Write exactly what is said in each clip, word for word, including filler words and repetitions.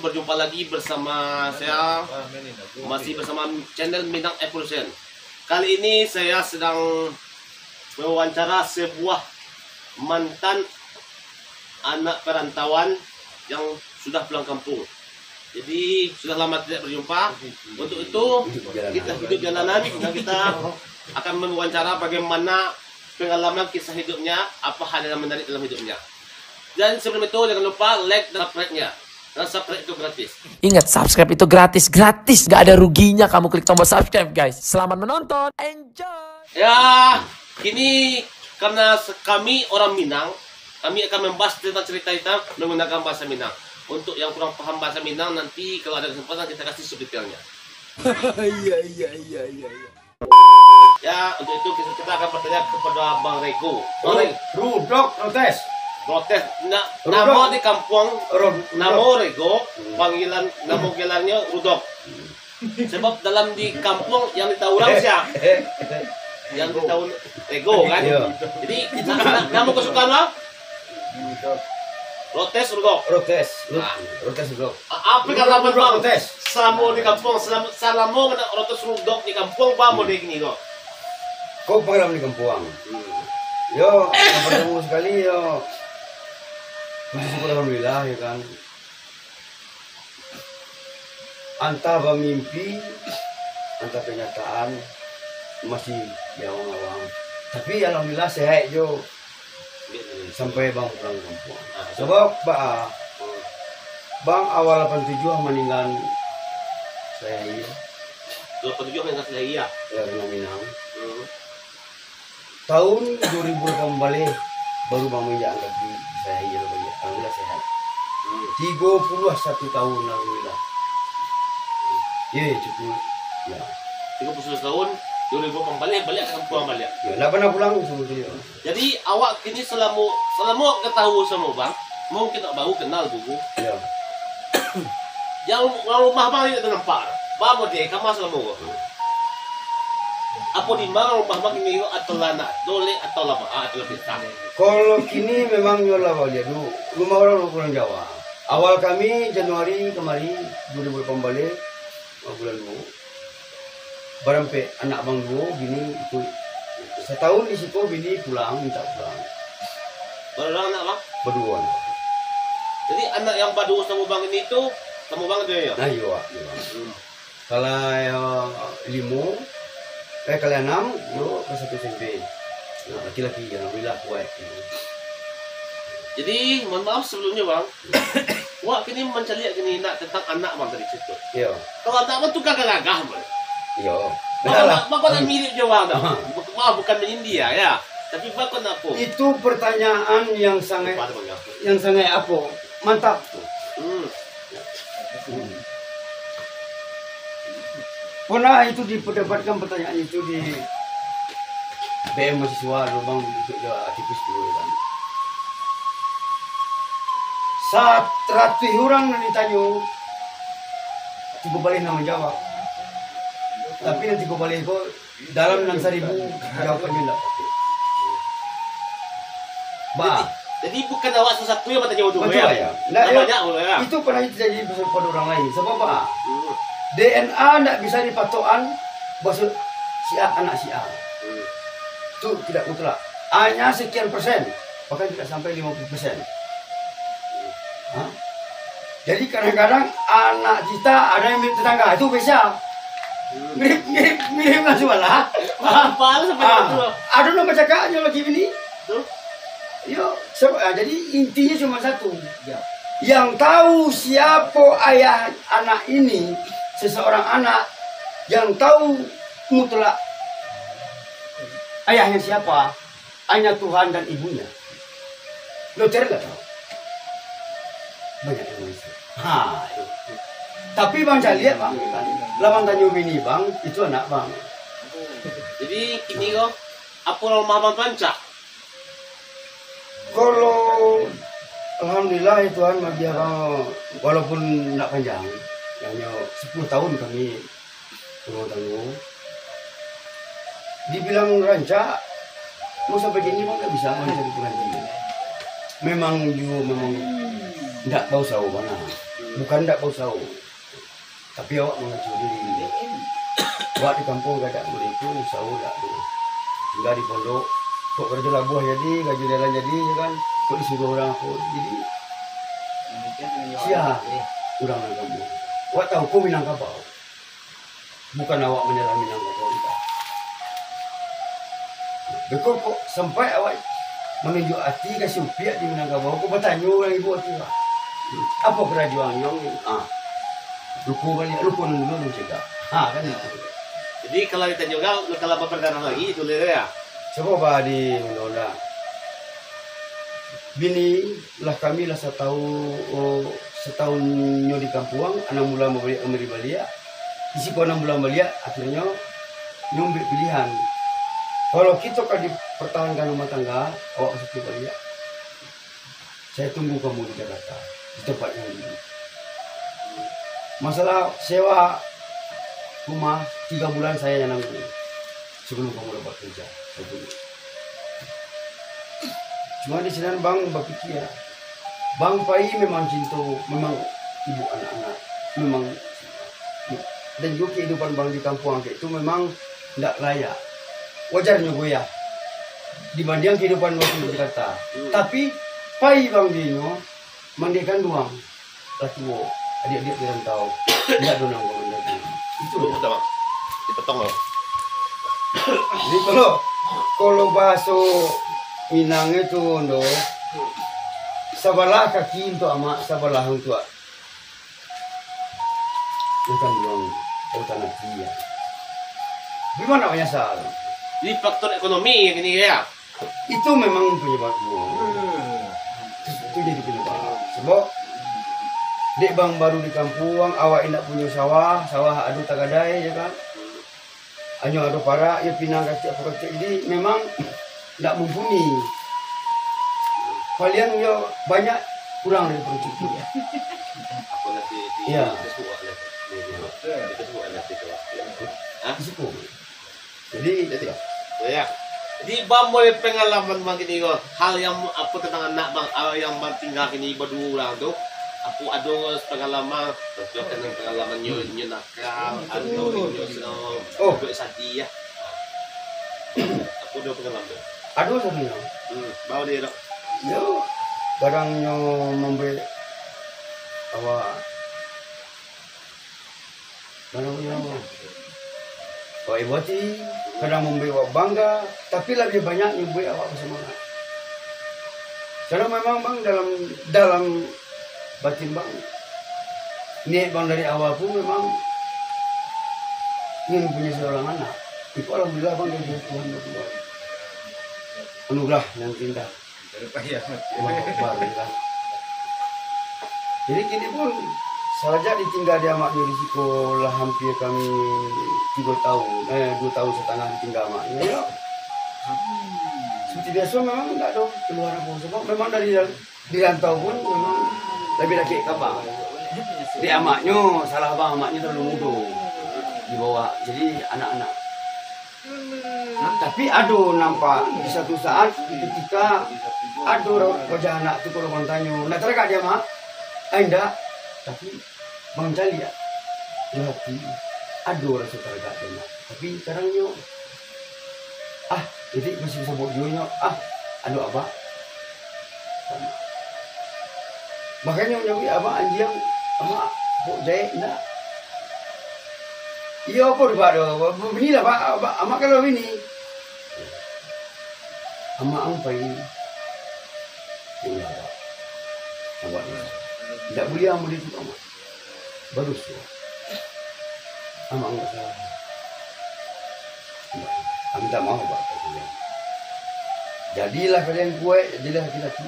Berjumpa lagi bersama saya, masih bersama channel Minang Evolution. Kali ini saya sedang mewawancara sebuah mantan anak perantauan yang sudah pulang kampung. Jadi, sudah lama tidak berjumpa. Untuk itu, kita hidup jalanan dan kita akan mewawancara bagaimana pengalaman, kisah hidupnya, apa hal yang menarik dalam hidupnya. Dan sebelum itu, jangan lupa like dan subscribe-nya. Dan subscribe itu gratis. Ingat, subscribe itu gratis, gratis. Gak ada ruginya kamu klik tombol subscribe, guys. Selamat menonton, enjoy. Ya, kini karena se-, kami orang Minang, kami akan membahas tentang cerita kita menggunakan bahasa Minang. Untuk yang kurang paham bahasa Minang, nanti kalau ada kesempatan kita kasih subtitlenya. Iya, iya, iya, iya, iya. Ya, untuk itu kita, kita akan bertanya kepada Bang Rego. Bang Ru-, Rego. Rudok Rotes. Rotes. Na-, Rudok. Nama di kampung, Ru-, Rudok. Nama Rego, panggilan, nama gelarnya Rudok. Sebab dalam di kampung yang ditahu orang sia? Yang ditahu Rego, kan? Iya. Jadi, itu na-, na-, nama kesukaan, Bang? Rotes Rudok. Rotes. Ru-, Ah. Rotes Rudok. A-, apa Rudok, kata Rudok, Bang? Rotes. Salamo di kampung, salamo, salamo kena Rotes Rudok di kampung, baa model kini ko? Ko pangalaman di kampung. Hmm. Yo, yang pertama sekali, yo, puji syukur alhamdulillah, ya kan. Antah bamimpi, antah kenyataan, masih di awang-awang. Tapi alhamdulillah sehat jo. Sampai bang pulang kampung. Ah, sabab, ba, bang awal lapan tujuh maninggal Saihaie. Lapan tujuh maninggal Saihaie, ya? Ya, kena Minang. Hmm. Tahun dua ribu lapan baleh, baru bang manjak kaki Saihaie, alhamdulillah sehat. Hmm. Tigo puluah satu tahun, alhamdulillah. Ye, cukup. Ya. Tigo puluah satu tahun, dua ribu lapan baleh, baliak ka kampuang baliak. Ya, ndak pernah pulang sama sekali. Jadi, awak kini salamo, salamo ka tahu samo bang, mungkin awak baru kenal dulu. Ya. Yang ru-, urang rumah bang indak tanampak. Bang, model kama salamo ko? Apo di ma rumah bang kini, atau lah nak dolek, atau lah ma-, ah, atau lah pisah? Kalau kini memang nyo lah baliak dulu. Rumah urang, urang Jawa. Awal kami Januari kamari, dua ribu lapan baleh, bulan duo. Barampek anak bang duo, bini itu. Satahun di siko, bini pulang, minta pulang. Bara urang anak bang? Baduo anak. Jadi anak yang baduo samo bang ini tu, samo bang tu yo? Nah, iyo, Wak, iyo, Wak. Hmm. Kalau yang limo, eh, kalau anam, yo, kelas satu S M P. Nah, laki-laki, alhamdulillah, kuat. Jadi, mohon maaf sebelumnya, Bang. Wak kini mancaliak kini nak tentang anak bang tadi cerito. Iyo. Kalau anak bang tu gagah-gagah, bang. Iyo. Bang, bang, bang, nak mirip jo bang tu. Buk-, bang bukan menyindir, ya. Tapi bang kau nak apo? Itu pertanyaan yang sangat, Lupa ada bang, ya. Yang sangat apo? Mantap tu. Hmm. Hmm. Pernah itu diperdebatkan pertanyaan itu di B M mahasiswa, lubang untuk jo aktivis dulu kan. Saratuih urang nan ditanyo, tigo baleh nan manjawab. Tapi nan tigo baleh ko dalam nan saribu, jawabannyo indak patuik. Ba. Jadi, jadi bukan awak satu-satu yang batanyo tu, Batua, ya? Ya. Ndak, Ndak ya. Banyak, ya. Itu pernah terjadi pado urang lain. Sabab ba? Hmm. D N A ndak bisa dipatokan baso si A anak si A. Hmm. Itu tidak mutlak. Hanya sekian persen, bahkan tidak sampai lima puluh persen. Ha? Jadi kadang-kadang anak kita ada yang mirip tetangga, itu biasa. Hmm. Mirip, mirip, mirip langsung lah. Apa sampai Ah, gitu? Ada nama cakapnya lagi bini. Betul. Yo, so, ah, jadi intinya cuma satu. Ya. Yang tahu siapa ayah anak ini, seseorang anak yang tahu mutlak ayahnya siapa, hanya Tuhan dan ibunya. Lo cari lah tahu. Banyak yang manusia. Ha, itu. Tapi bang caliak bang, lawan tanyo bini bang, itu anak bang. Jadi kini ko, apo rumah bang tu rancak? Kalau alhamdulillah ya Tuhan, bagi abang, walaupun ndak panjang, hanya sepuluh tahun kami rumah tangga. Dibilang rancak, mau sampai kini pun nggak bisa mencari pengganti. Memang juo, memang ndak bausaho bana. Bukan ndak bausaho, tapi awak mangacuah diri. Awak di kampuang gadang mulai tu usaho dak tu. Tingga di pondok, kok karajo labuah jadi, karajo jalan jadi, ya kan? Kok disuruah urang apo, jadi sia urang nan kampuang. Awak tahu ko Minangkabau. Bukan awak manyalahi Minangkabau, indak. Beko kok sampai awak manunjuak ati ka si Upiak di Minangkabau, kok batanyo urang ibu ati, Pak. Apo karajuannyo? Ah. Lupo baliak, lupo nan dulu, lupo cegak. Ha, kan itu. Jadi, kalau ditanyo urang, kalau bapatanyo lagi, itu leh, ya? Cubo, Pak, di undang-undang. Bini lah kami lah satahun, oh, satahunnyo di kampuang, anam bulan babaliak, kami baliak. Di siko anam bulan baliak, akhirnyo nyo ambiak pilihan. Kalau kito ka dipertahankan rumah tangga, awak ka siko baliak. Saya tunggu kamu di Jakarta, di tempat yang dulu. Masalah sewa rumah, tiga bulan saya yang nanggung. Sebelum kamu dapat kerja, saya tunggu. Cuma di sinan Bang bapikia, Bang pai memang cinto, memang ibu anak-anak, memang, dan juga kehidupan Bang di kampuang kek tu memang ndak layak. Wajarnyo goyah dibandiang kehidupan Bang di Jakarta. Hmm. Tapi pai Bang dinyo, mandeh kanduang, lah tuo, adiak-adiak di rantau, indak ado nan ka manjago. Itu. Dipotong, Bang. Dipotong, Bang. Jadi, kalau, kalau bahaso Minang itu, Ndo, sabalah kaki untuak amak, sabalah untuak kanduang, lautan ati, ya. Bagaimana menyesal? Jadi, faktor ekonomi yang ini, ya? Itu memang penyebabnyo. Hmm. Itu jadi penyebab. Sebab dek Bang baru di kampuang, awak indak punyo sawah, sawah ado tagadai, ya kan? Hanyo ado parak, yo pinang kacik apo kacik. Jadi memang ndak mumpuni. Paliang yo banyak kurang dari itu. Apo nanti di, ya, Facebook lah. Di Facebook lah nanti tu. Hah? Di situ. Jadi, jadi, ya. Jadi, Bang, mulai pengalaman Bang kini ko, hal yang apo tentang anak Bang, hal yang Bang tingga kini baduo urang tu, apo ado pengalaman, contoh kan pengalaman nyo, nyo nakal, atau nyo, oh, buek sadi, ya. Apo ado pengalaman? Ado sabananyo. Hmm, bawa dia, Dok. Yo, kadang nyo mambuek awak Kadang iyo, awak ibo ati, kadang mambuek awak bangga, tapi labiah banyak mambuek awak basamangaik. Karano memang, Bang, dalam, dalam batin Bang, niaik Bang dari awal pun memang ingin punya seorang anak. Iko alhamdulillah, Bang, dari Tuhan, Bang. Anugerah yang indah. Allahu Akbar, ya kan? Jadi kini pun, sajak ditingga di amaknyo di siko lah hampir kami tigo tahun, eh, duo tahun satangah ditingga amaknyo, yo. Seperti biaso memang ndak ado kaluar apo, sabab memang dari, di rantau pun memang labiah dakek ka abang. Di amaknyo, salah abang, amaknyo talalu mudo dibawa, jadi anak-anak. Nah, tapi ado nampak di satu saat ketika ado wajah anak tu, kalau Bang tanyo, "Ndak taragak di amak?" "Ai, ndak." Tapi Bang caliak di hati, ado raso taragak di amak. Tapi kadangnyo, ah, jadi masih bisa buek juo nyo, ah, ado abak. Makannyo nyo, "Wih, amak anjiang, amak kok jahek ndak?" "Iyo, apo tu, Pak, tu? Babini lah, Pak, Pak, amak kalau babini." "Amak ang pai." "Iyo, Pak. Amak ndak buliah model tu, Amak. Badoso. Amak ang ndak salah. Amak, ang minta maaf, Pak, ka kalian. Jadilah kalian kuaik, jadilah laki-laki.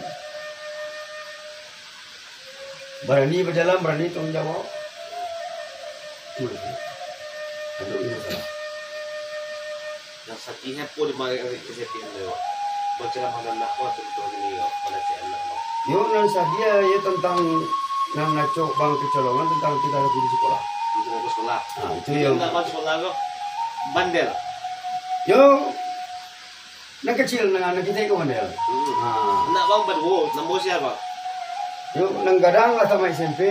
Barani bajalan, barani tangguang jawab." Itu lagi. Aduh, ini masalah. Nan sadih apo di mari kesedihan tu, Wak? Baceramah nan nak, Wak, sebetulnyo ni, Wak, manasihati anak, Wak. Yo, nan sadih, yo, tentang nan acok Bang kecolongan tentang tinggal aku di sekolah. Di sekolah. Ah, itu yang nak masuk sekolah tu bandel. Yo, Nan kecil, nan, nan kecil ko model. Hmm. Ha. Anak bang baduo, namo sia? Yo, nan gadang lah tamat S M P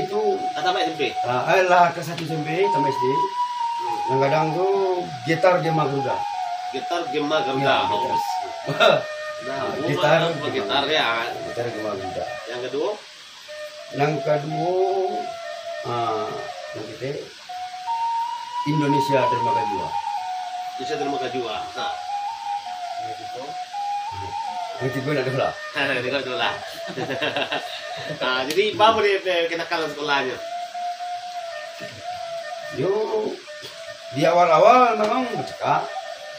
itu. Lah tamat S M P? Ah, eh, lah kelas satu S M P, tamat S D. Hmm. Nan gadang tu Getar Gema Garuda. Getar Gema Garuda. Ya, Getar. Oh. Nah, gitar, gitar ya. Gitar Gema Garuda. Yang kedua? Nan kaduo, ah, nan ketigo, Indonesia Dermaga Jua. Indonesia Dermaga Jua. Nah. Yang ketigo nak dulu lah. Yang ketigo dulu lah. Ah, jadi, apo boleh, eh, kenakalan sekolahnyo? Yo, di awal-awal memang bacakak.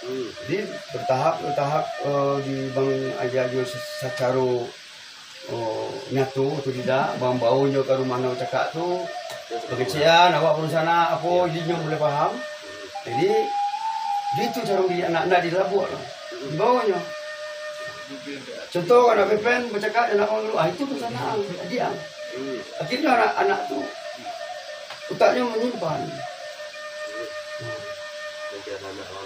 Hmm. Jadi, bertahap, bertahap, eh, di bang aja-aja se-, secara oh, nyato atau tidak, bambao nyo ka rumah nan bacakak tu, pangecekan, awak baru sanak, apo, jadi nyo mulai paham. Jadi, gitu caro dididik anak, ndak dilabuak lah, dibao nyo. Contoh, anak pepen bacakak, anak urang dulu, ah, itu baru sanak, adiak. Akhirnyo anak, anak tu, utaknyo manyimpan.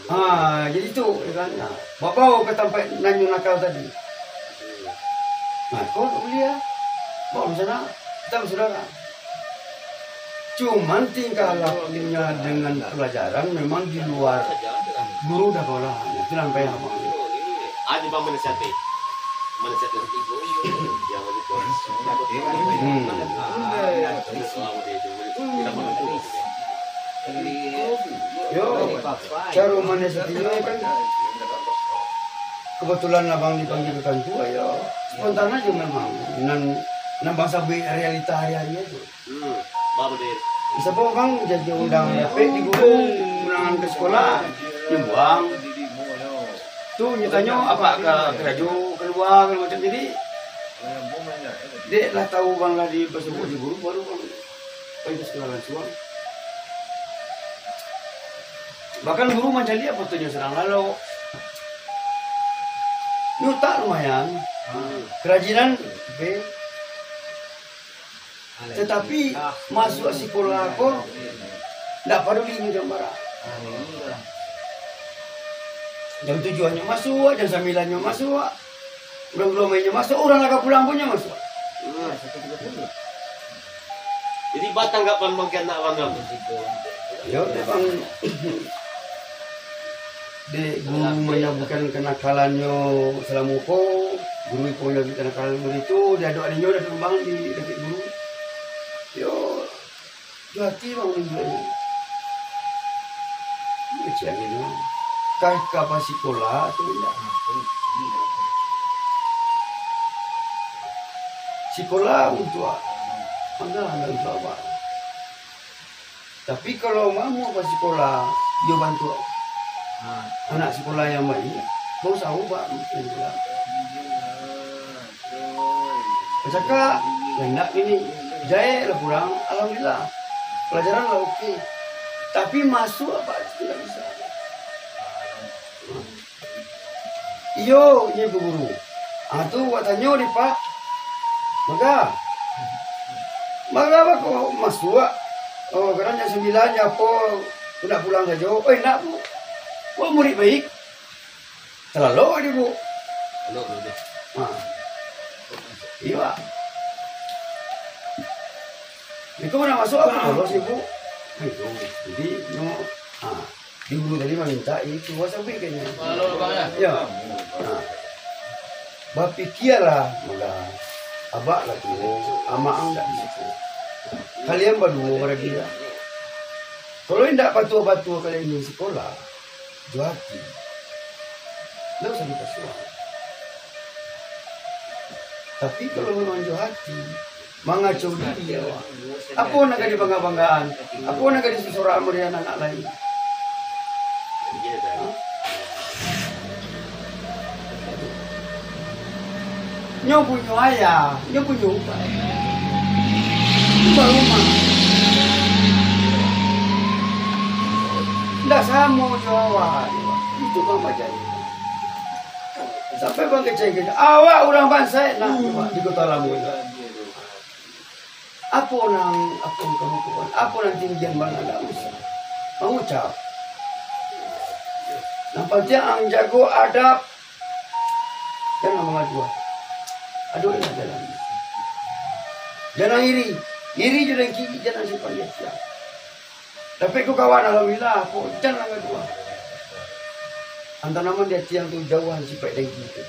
Ha, jadi tu, yo kan. Nah, babao ka tampek nan nyo nakal tadi. Nah, kau tak buliah. Bao di sana, kita bersaudara. Cuman tingkah lakunya dengan pelajaran memang di luar guru dah kau lah. Nah, itu sampai apa? Aja bang manasihati. Manasihati. Hmm. Yo, caro manasihatinyo kan, kebetulan abang dipanggil ke kantua, yo, spontan aja memang. Nan, nan bang sabuik realita hari-hari aja. Hmm, bang Mudir. Siapo bang jadi undang dapek di guru, undangan ke sekolah, dibuang. Tu nyo tanyo, apak ka karajo kalua, kalau macam jadi. Dek lah tahu bang lah dipasuruah di guru, baru bang pai ka sekolah lansuang. Bahkan guru mancaliak fotonyo sadang lalok. Nyo utak lumayan. Hmm. Karajinan, oke. Tatapi masuak sikola ko ndak paduli nyo jam bara. Jam tujuah nyo masuak, jam sambilan nyo masuak. Urang duo main nyo masuak, urang lah ka pulang pun nyo masuak. Hmm. Jadi, ba tanggapan bang ka anak bang tu? Yo, memang. Dek guru manyabuikan kanakalannyo salamo ko, guru iko manyabuikan kanakalan murid tu, di adok adinyo dah tumbang di dakek guru. Yo, tu hati bang manunjuaknyo. Kecil lagi nyo. Ka, ka apa sikola tu indak. Sikola untuak, ado, ado untuak apa? Tapi kalau mamu basikola, iyo bantuak anak sikola yang baiak, bausaho ba-, basikola. Bacakak, lah indak kini. Jahek lah kurang, alhamdulillah. Pelajaran lah oke. Tapi masuak apa tu indak bisa. Iyo, inyo Ibu Guru. Ah, tu wak tanyo dek Pak Maga. Maga bako masuak? Oh, kadang jam sambilan, jam apo, tu nak pulang sajo. Oi, nak, Bu. Wak murid baik. Talalok dek Bu. Talalok dek Bu. Ha. Iyo, Pak. Itu nak masuak apa? Talalok sih, Bu. Itu. Jadi, no. Ha. Di guru tadi mamintak itu, wak sabuik kayaknyo. Yo. Nah. Bapikialah, Maga. Abak lah tuo, amak ang dak di siko. Kalian baduo baragi lah. Kalau indak batua-batua kalian ingin sikola, jo hati. Ndak usah dipasuang. Tapi kalau memang jo hati, mangacau diri awak. Apo nan ka dibangga-banggaan? Apo nan ka disosorakan dek anak-anak lain? Nyo punyo ayah, nyo punyo upak. Itu baru mah. Ndak samo jo awak. Itu bang bajadi. Sampai bang kecek-kecek. Awak urang bansaik nak di Kota Lamo. Apo nan, apo nan kamu kubuan? Apo nan tinggian bana, ndak usah mangucap. Nan pantiang ang jago adab, Jangan mangaduah. Aduh, enak jalan. Jangan iri. Iri jo dengki, jangan simpan di hati. Tapi ko kawan, alhamdulillah, ko jangan mangaduah. Antanaman di hati ang tu jauhan sifat dengki tu.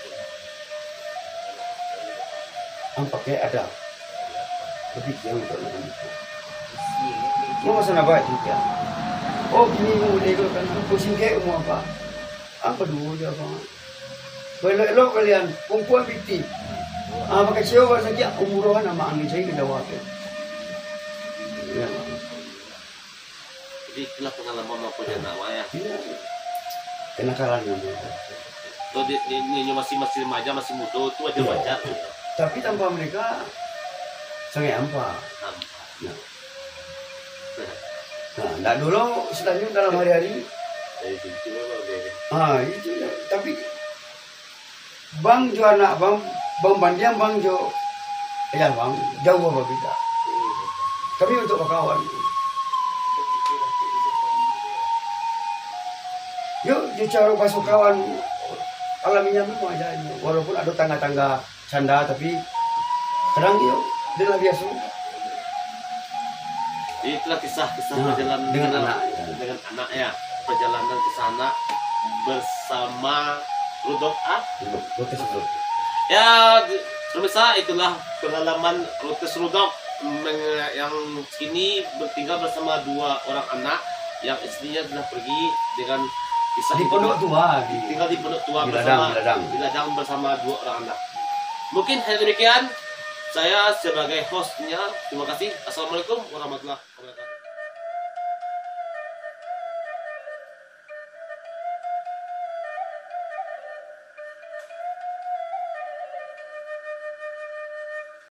Ang pakai ada. Tapi kian tak nak itu. Mau masa nak baik juga. Oh, kini mau dia kan. Pusing kayak mau apa? Apa dulu dia apa? Elok-elok kalian, kumpulan piti. Ah, pakai cio, pakai sakit, umur orang nama angin saya ke Jawa tu. Ya. Jadi itulah pengalaman apa je nak wayah. Iya. Kenakalan ini. Kalau dia, dia, dia masih masih remaja, masih muda, tu wajar-wajar. Iya. Tapi tanpa mereka sangat hampa. Hampa. Ya. Nah, ndak dulu selanjutnya dalam hari-hari. Dari situ apa dia? Ah, itu ya. Tapi Bang jo anak bang, bang bandiang bang jo ayah bang, jauh babeda. Kami untuk bakawan. Yo, jo caro basukawan alamiah memang aja. Walaupun ada tangga-tangga canda, tapi kadang yo dia lah biasa. Jadi itulah kisah-kisah nah, perjalanan dengan anak, dengan anak ya, perjalanan kisah anak bersama Rudolf ah. Rudolf. Ya, pemirsa, itulah pengalaman Rutes Rudolf yang kini bertinggal bersama dua orang anak yang istrinya sudah pergi dengan kisah di pondok tua, tinggal di pondok tua bersama di ladang, di ladang bersama dua orang anak. Mungkin hanya demikian. Saya sebagai hostnya, terima kasih. Assalamualaikum warahmatullahi wabarakatuh.